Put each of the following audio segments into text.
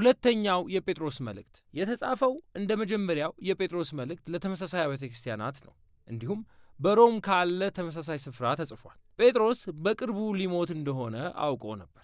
ሁለተኛው የጴጥሮስ መልእክት የተጻፈው እንደ መጀመሪያው የጴጥሮስ መልእክት ለተመሳሳይ አብያተ ክርስቲያናት ነው። እንዲሁም በሮም ካለ ተመሳሳይ ስፍራ ተጽፏል። ጴጥሮስ በቅርቡ ሊሞት እንደሆነ አውቆ ነበር።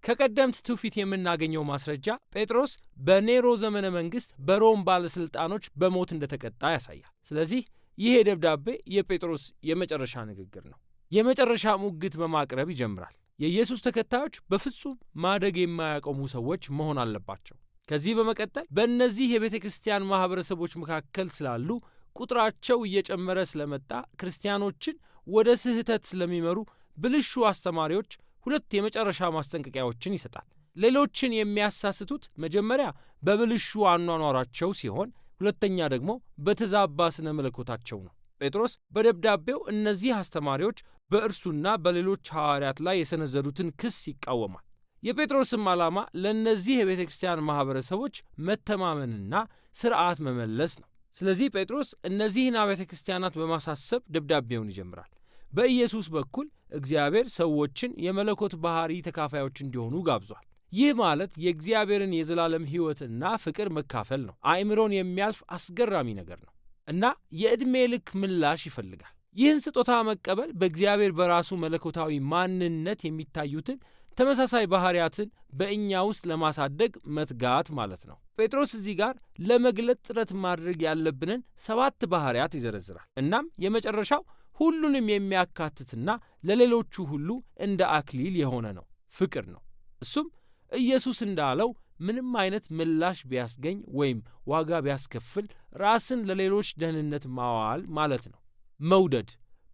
ከቀደምት ትውፊት የምናገኘው ማስረጃ ጴጥሮስ በኔሮ ዘመነ መንግሥት በሮም ባለሥልጣኖች በሞት እንደተቀጣ ያሳያል። ስለዚህ ይሄ ደብዳቤ የጴጥሮስ የመጨረሻ ንግግር ነው። የመጨረሻ ሙግት በማቅረብ ይጀምራል። የኢየሱስ ተከታዮች በፍጹም ማደግ የማያቆሙ ሰዎች መሆን አለባቸው። ከዚህ በመቀጠል በእነዚህ የቤተ ክርስቲያን ማኅበረሰቦች መካከል ስላሉ ቁጥራቸው እየጨመረ ስለመጣ ክርስቲያኖችን ወደ ስህተት ስለሚመሩ ብልሹ አስተማሪዎች ሁለት የመጨረሻ ማስጠንቀቂያዎችን ይሰጣል። ሌሎችን የሚያሳስቱት መጀመሪያ በብልሹ አኗኗራቸው ሲሆን፣ ሁለተኛ ደግሞ በተዛባ ስነ መለኮታቸው ነው። ጴጥሮስ በደብዳቤው እነዚህ አስተማሪዎች በእርሱና በሌሎች ሐዋርያት ላይ የሰነዘሩትን ክስ ይቃወማል። የጴጥሮስም ዓላማ ለእነዚህ የቤተ ክርስቲያን ማኅበረሰቦች መተማመንና ሥርዓት መመለስ ነው። ስለዚህ ጴጥሮስ እነዚህን አብያተ ክርስቲያናት በማሳሰብ ደብዳቤውን ይጀምራል። በኢየሱስ በኩል እግዚአብሔር ሰዎችን የመለኮት ባሕሪ ተካፋዮች እንዲሆኑ ጋብዟል። ይህ ማለት የእግዚአብሔርን የዘላለም ሕይወትና ፍቅር መካፈል ነው። አእምሮን የሚያልፍ አስገራሚ ነገር ነው እና የዕድሜ ልክ ምላሽ ይፈልጋል። ይህን ስጦታ መቀበል በእግዚአብሔር በራሱ መለኮታዊ ማንነት የሚታዩትን ተመሳሳይ ባሕርያትን በእኛ ውስጥ ለማሳደግ መትጋት ማለት ነው። ጴጥሮስ እዚህ ጋር ለመግለጥ ጥረት ማድረግ ያለብንን 7 ባሕርያት ይዘረዝራል። እናም የመጨረሻው ሁሉንም የሚያካትትና ለሌሎቹ ሁሉ እንደ አክሊል የሆነ ነው፣ ፍቅር ነው። እሱም ኢየሱስ እንዳለው ምንም አይነት ምላሽ ቢያስገኝ ወይም ዋጋ ቢያስከፍል ራስን ለሌሎች ደህንነት ማዋል ማለት ነው። መውደድ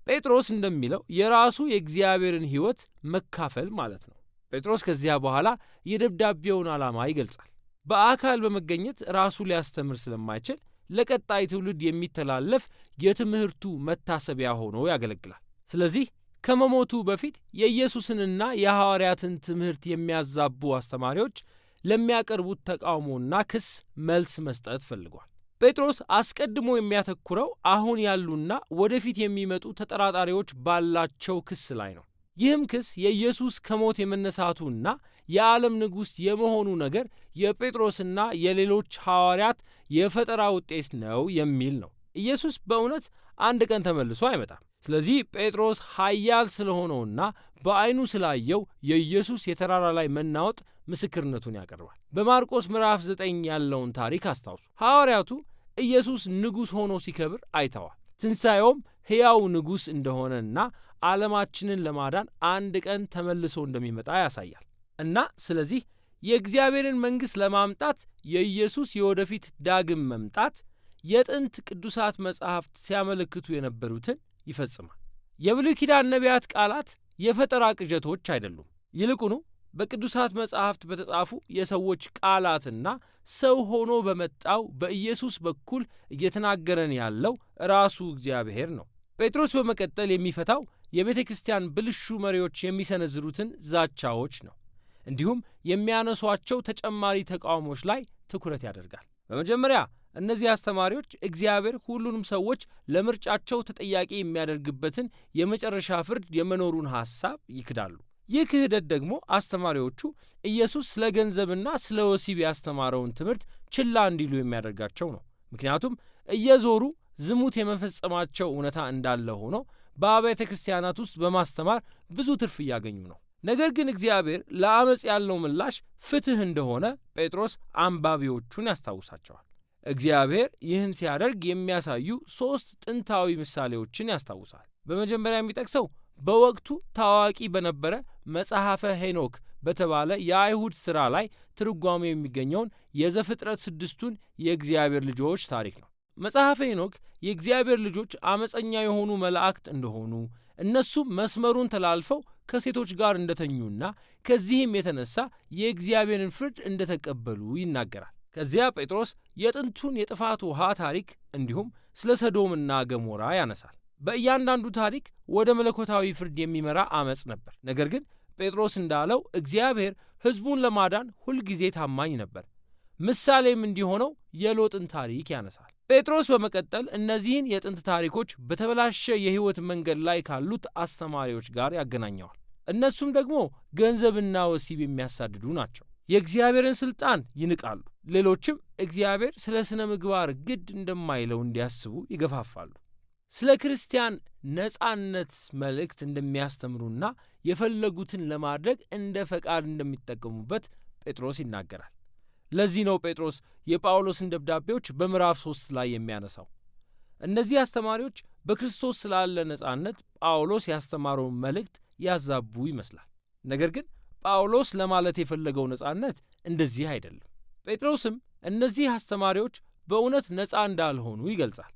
ጴጥሮስ እንደሚለው የራሱ የእግዚአብሔርን ሕይወት መካፈል ማለት ነው። ጴጥሮስ ከዚያ በኋላ የደብዳቤውን ዓላማ ይገልጻል። በአካል በመገኘት ራሱ ሊያስተምር ስለማይችል ለቀጣይ ትውልድ የሚተላለፍ የትምህርቱ መታሰቢያ ሆኖ ያገለግላል። ስለዚህ ከመሞቱ በፊት የኢየሱስንና የሐዋርያትን ትምህርት የሚያዛቡ አስተማሪዎች ለሚያቀርቡት ተቃውሞና ክስ መልስ መስጠት ፈልጓል። ጴጥሮስ አስቀድሞ የሚያተኩረው አሁን ያሉና ወደፊት የሚመጡ ተጠራጣሪዎች ባላቸው ክስ ላይ ነው። ይህም ክስ የኢየሱስ ከሞት የመነሳቱና የዓለም ንጉሥ የመሆኑ ነገር የጴጥሮስና የሌሎች ሐዋርያት የፈጠራ ውጤት ነው የሚል ነው። ኢየሱስ በእውነት አንድ ቀን ተመልሶ አይመጣም። ስለዚህ ጴጥሮስ ኃያል ስለሆነውና በዓይኑ ስላየው የኢየሱስ የተራራ ላይ መናወጥ ምስክርነቱን ያቀርባል። በማርቆስ ምዕራፍ 9 ያለውን ታሪክ አስታውሱ። ሐዋርያቱ ኢየሱስ ንጉሥ ሆኖ ሲከብር አይተዋል። ትንሣኤውም ሕያው ንጉሥ እንደሆነና ዓለማችንን ለማዳን አንድ ቀን ተመልሶ እንደሚመጣ ያሳያል። እና ስለዚህ የእግዚአብሔርን መንግሥት ለማምጣት የኢየሱስ የወደፊት ዳግም መምጣት የጥንት ቅዱሳት መጻሕፍት ሲያመለክቱ የነበሩትን ይፈጽማል። የብሉይ ኪዳን ነቢያት ቃላት የፈጠራ ቅዠቶች አይደሉም። ይልቁኑ በቅዱሳት መጻሕፍት በተጻፉ የሰዎች ቃላትና ሰው ሆኖ በመጣው በኢየሱስ በኩል እየተናገረን ያለው ራሱ እግዚአብሔር ነው። ጴጥሮስ በመቀጠል የሚፈታው የቤተ ክርስቲያን ብልሹ መሪዎች የሚሰነዝሩትን ዛቻዎች ነው። እንዲሁም የሚያነሷቸው ተጨማሪ ተቃውሞች ላይ ትኩረት ያደርጋል። በመጀመሪያ እነዚህ አስተማሪዎች እግዚአብሔር ሁሉንም ሰዎች ለምርጫቸው ተጠያቂ የሚያደርግበትን የመጨረሻ ፍርድ የመኖሩን ሐሳብ ይክዳሉ። ይህ ክህደት ደግሞ አስተማሪዎቹ ኢየሱስ ስለ ገንዘብና ስለ ወሲብ ያስተማረውን ትምህርት ችላ እንዲሉ የሚያደርጋቸው ነው። ምክንያቱም እየዞሩ ዝሙት የመፈጸማቸው እውነታ እንዳለ ሆኖ በአብያተ ክርስቲያናት ውስጥ በማስተማር ብዙ ትርፍ እያገኙ ነው። ነገር ግን እግዚአብሔር ለአመፅ ያለው ምላሽ ፍትሕ እንደሆነ ጴጥሮስ አንባቢዎቹን ያስታውሳቸዋል። እግዚአብሔር ይህን ሲያደርግ የሚያሳዩ 3 ጥንታዊ ምሳሌዎችን ያስታውሳል። በመጀመሪያ የሚጠቅሰው በወቅቱ ታዋቂ በነበረ መጽሐፈ ሄኖክ በተባለ የአይሁድ ሥራ ላይ ትርጓሜ የሚገኘውን የዘፍጥረት 6ቱን የእግዚአብሔር ልጆች ታሪክ ነው። መጽሐፈ ሄኖክ የእግዚአብሔር ልጆች አመፀኛ የሆኑ መላእክት እንደሆኑ፣ እነሱም መስመሩን ተላልፈው ከሴቶች ጋር እንደተኙና ከዚህም የተነሳ የእግዚአብሔርን ፍርድ እንደተቀበሉ ይናገራል። ከዚያ ጴጥሮስ የጥንቱን የጥፋት ውሃ ታሪክ እንዲሁም ስለ ሰዶምና ገሞራ ያነሳል። በእያንዳንዱ ታሪክ ወደ መለኮታዊ ፍርድ የሚመራ አመጽ ነበር። ነገር ግን ጴጥሮስ እንዳለው እግዚአብሔር ሕዝቡን ለማዳን ሁልጊዜ ታማኝ ነበር። ምሳሌም እንዲሆነው የሎጥን ታሪክ ያነሳል። ጴጥሮስ በመቀጠል እነዚህን የጥንት ታሪኮች በተበላሸ የሕይወት መንገድ ላይ ካሉት አስተማሪዎች ጋር ያገናኘዋል። እነሱም ደግሞ ገንዘብና ወሲብ የሚያሳድዱ ናቸው። የእግዚአብሔርን ሥልጣን ይንቃሉ። ሌሎችም እግዚአብሔር ስለ ሥነ ምግባር ግድ እንደማይለው እንዲያስቡ ይገፋፋሉ። ስለ ክርስቲያን ነጻነት መልእክት እንደሚያስተምሩና የፈለጉትን ለማድረግ እንደ ፈቃድ እንደሚጠቀሙበት ጴጥሮስ ይናገራል። ለዚህ ነው ጴጥሮስ የጳውሎስን ደብዳቤዎች በምዕራፍ 3 ላይ የሚያነሳው። እነዚህ አስተማሪዎች በክርስቶስ ስላለ ነጻነት ጳውሎስ ያስተማረውን መልእክት ያዛቡ ይመስላል። ነገር ግን ጳውሎስ ለማለት የፈለገው ነጻነት እንደዚህ አይደለም። ጴጥሮስም እነዚህ አስተማሪዎች በእውነት ነጻ እንዳልሆኑ ይገልጻል።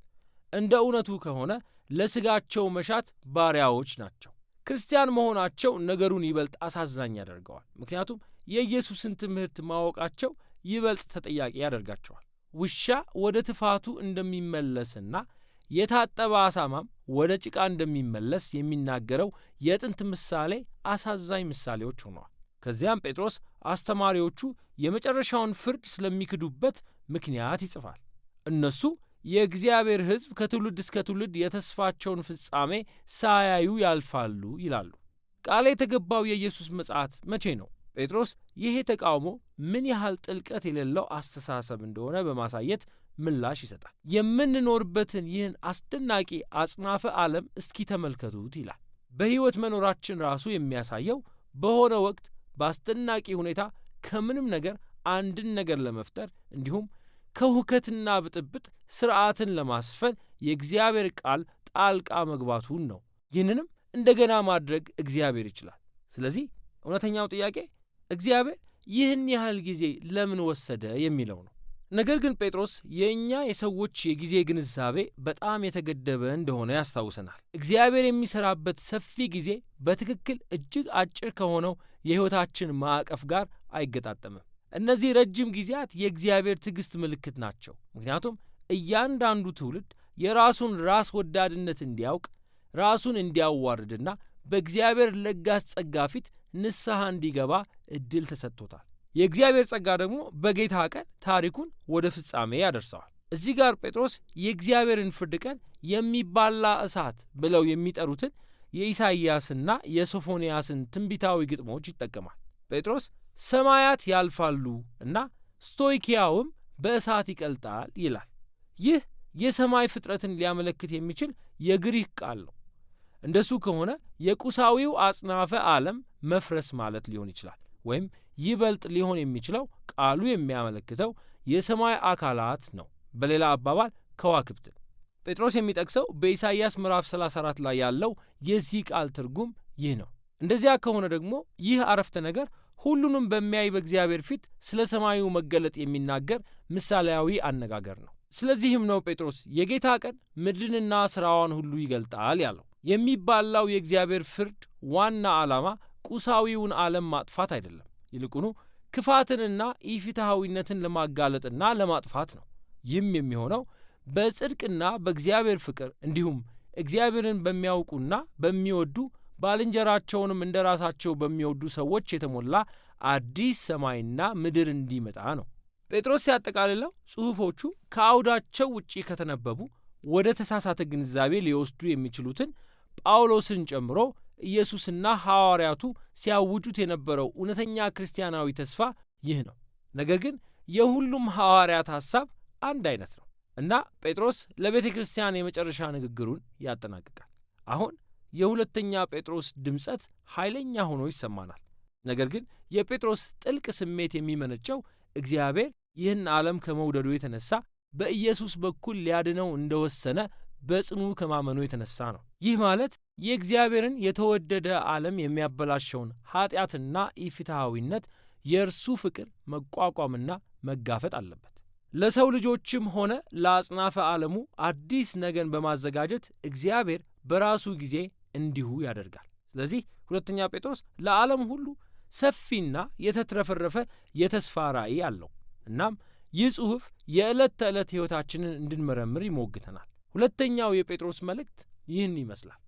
እንደ እውነቱ ከሆነ ለሥጋቸው መሻት ባሪያዎች ናቸው። ክርስቲያን መሆናቸው ነገሩን ይበልጥ አሳዛኝ ያደርገዋል። ምክንያቱም የኢየሱስን ትምህርት ማወቃቸው ይበልጥ ተጠያቂ ያደርጋቸዋል። ውሻ ወደ ትፋቱ እንደሚመለስና የታጠበ አሳማም ወደ ጭቃ እንደሚመለስ የሚናገረው የጥንት ምሳሌ አሳዛኝ ምሳሌዎች ሆነዋል። ከዚያም ጴጥሮስ አስተማሪዎቹ የመጨረሻውን ፍርድ ስለሚክዱበት ምክንያት ይጽፋል። እነሱ የእግዚአብሔር ሕዝብ ከትውልድ እስከ ትውልድ የተስፋቸውን ፍጻሜ ሳያዩ ያልፋሉ ይላሉ። ቃል የተገባው የኢየሱስ ምጽአት መቼ ነው? ጴጥሮስ ይሄ ተቃውሞ ምን ያህል ጥልቀት የሌለው አስተሳሰብ እንደሆነ በማሳየት ምላሽ ይሰጣል። የምንኖርበትን ይህን አስደናቂ አጽናፈ ዓለም እስኪ ተመልከቱት ይላል። በሕይወት መኖራችን ራሱ የሚያሳየው በሆነ ወቅት በአስደናቂ ሁኔታ ከምንም ነገር አንድን ነገር ለመፍጠር እንዲሁም ከሁከትና ብጥብጥ ሥርዓትን ለማስፈን የእግዚአብሔር ቃል ጣልቃ መግባቱን ነው። ይህንንም እንደገና ማድረግ እግዚአብሔር ይችላል። ስለዚህ እውነተኛው ጥያቄ እግዚአብሔር ይህን ያህል ጊዜ ለምን ወሰደ የሚለው ነው። ነገር ግን ጴጥሮስ የእኛ የሰዎች የጊዜ ግንዛቤ በጣም የተገደበ እንደሆነ ያስታውሰናል። እግዚአብሔር የሚሠራበት ሰፊ ጊዜ በትክክል እጅግ አጭር ከሆነው የሕይወታችን ማዕቀፍ ጋር አይገጣጠምም። እነዚህ ረጅም ጊዜያት የእግዚአብሔር ትዕግሥት ምልክት ናቸው። ምክንያቱም እያንዳንዱ ትውልድ የራሱን ራስ ወዳድነት እንዲያውቅ፣ ራሱን እንዲያዋርድና በእግዚአብሔር ለጋስ ጸጋ ፊት ንስሐ እንዲገባ ዕድል ተሰጥቶታል። የእግዚአብሔር ጸጋ ደግሞ በጌታ ቀን ታሪኩን ወደ ፍጻሜ ያደርሰዋል። እዚህ ጋር ጴጥሮስ የእግዚአብሔርን ፍርድ ቀን የሚባላ እሳት ብለው የሚጠሩትን የኢሳይያስና የሶፎንያስን ትንቢታዊ ግጥሞች ይጠቀማል። ጴጥሮስ ሰማያት ያልፋሉ እና ስቶይኪያውም በእሳት ይቀልጣል ይላል። ይህ የሰማይ ፍጥረትን ሊያመለክት የሚችል የግሪክ ቃል ነው። እንደሱ ከሆነ የቁሳዊው አጽናፈ ዓለም መፍረስ ማለት ሊሆን ይችላል። ወይም ይበልጥ ሊሆን የሚችለው ቃሉ የሚያመለክተው የሰማይ አካላት ነው። በሌላ አባባል ከዋክብትን። ጴጥሮስ የሚጠቅሰው በኢሳይያስ ምዕራፍ 34 ላይ ያለው የዚህ ቃል ትርጉም ይህ ነው። እንደዚያ ከሆነ ደግሞ ይህ አረፍተ ነገር ሁሉንም በሚያይ በእግዚአብሔር ፊት ስለ ሰማዩ መገለጥ የሚናገር ምሳሌያዊ አነጋገር ነው። ስለዚህም ነው ጴጥሮስ የጌታ ቀን ምድርንና ሥራዋን ሁሉ ይገልጣል ያለው። የሚባላው የእግዚአብሔር ፍርድ ዋና ዓላማ ቁሳዊውን ዓለም ማጥፋት አይደለም። ይልቁኑ ክፋትንና ኢፍትሐዊነትን ለማጋለጥና ለማጥፋት ነው። ይህም የሚሆነው በጽድቅና በእግዚአብሔር ፍቅር እንዲሁም እግዚአብሔርን በሚያውቁና በሚወዱ ባልንጀራቸውንም እንደ ራሳቸው በሚወዱ ሰዎች የተሞላ አዲስ ሰማይና ምድር እንዲመጣ ነው። ጴጥሮስ ሲያጠቃልለው ጽሑፎቹ ከአውዳቸው ውጪ ከተነበቡ ወደ ተሳሳተ ግንዛቤ ሊወስዱ የሚችሉትን ጳውሎስን ጨምሮ ኢየሱስና ሐዋርያቱ ሲያውጁት የነበረው እውነተኛ ክርስቲያናዊ ተስፋ ይህ ነው። ነገር ግን የሁሉም ሐዋርያት ሐሳብ አንድ አይነት ነው እና ጴጥሮስ ለቤተ ክርስቲያን የመጨረሻ ንግግሩን ያጠናቅቃል። አሁን የሁለተኛ ጴጥሮስ ድምፀት ኃይለኛ ሆኖ ይሰማናል። ነገር ግን የጴጥሮስ ጥልቅ ስሜት የሚመነጨው እግዚአብሔር ይህን ዓለም ከመውደዱ የተነሳ በኢየሱስ በኩል ሊያድነው እንደወሰነ በጽኑ ከማመኑ የተነሳ ነው። ይህ ማለት የእግዚአብሔርን የተወደደ ዓለም የሚያበላሸውን ኃጢአትና ኢፍትሐዊነት የእርሱ ፍቅር መቋቋምና መጋፈጥ አለበት። ለሰው ልጆችም ሆነ ለአጽናፈ ዓለሙ አዲስ ነገን በማዘጋጀት እግዚአብሔር በራሱ ጊዜ እንዲሁ ያደርጋል። ስለዚህ ሁለተኛ ጴጥሮስ ለዓለም ሁሉ ሰፊና የተትረፈረፈ የተስፋ ራእይ አለው። እናም ይህ ጽሑፍ የዕለት ተዕለት ሕይወታችንን እንድንመረምር ይሞግተናል። ሁለተኛው የጴጥሮስ መልእክት ይህን ይመስላል።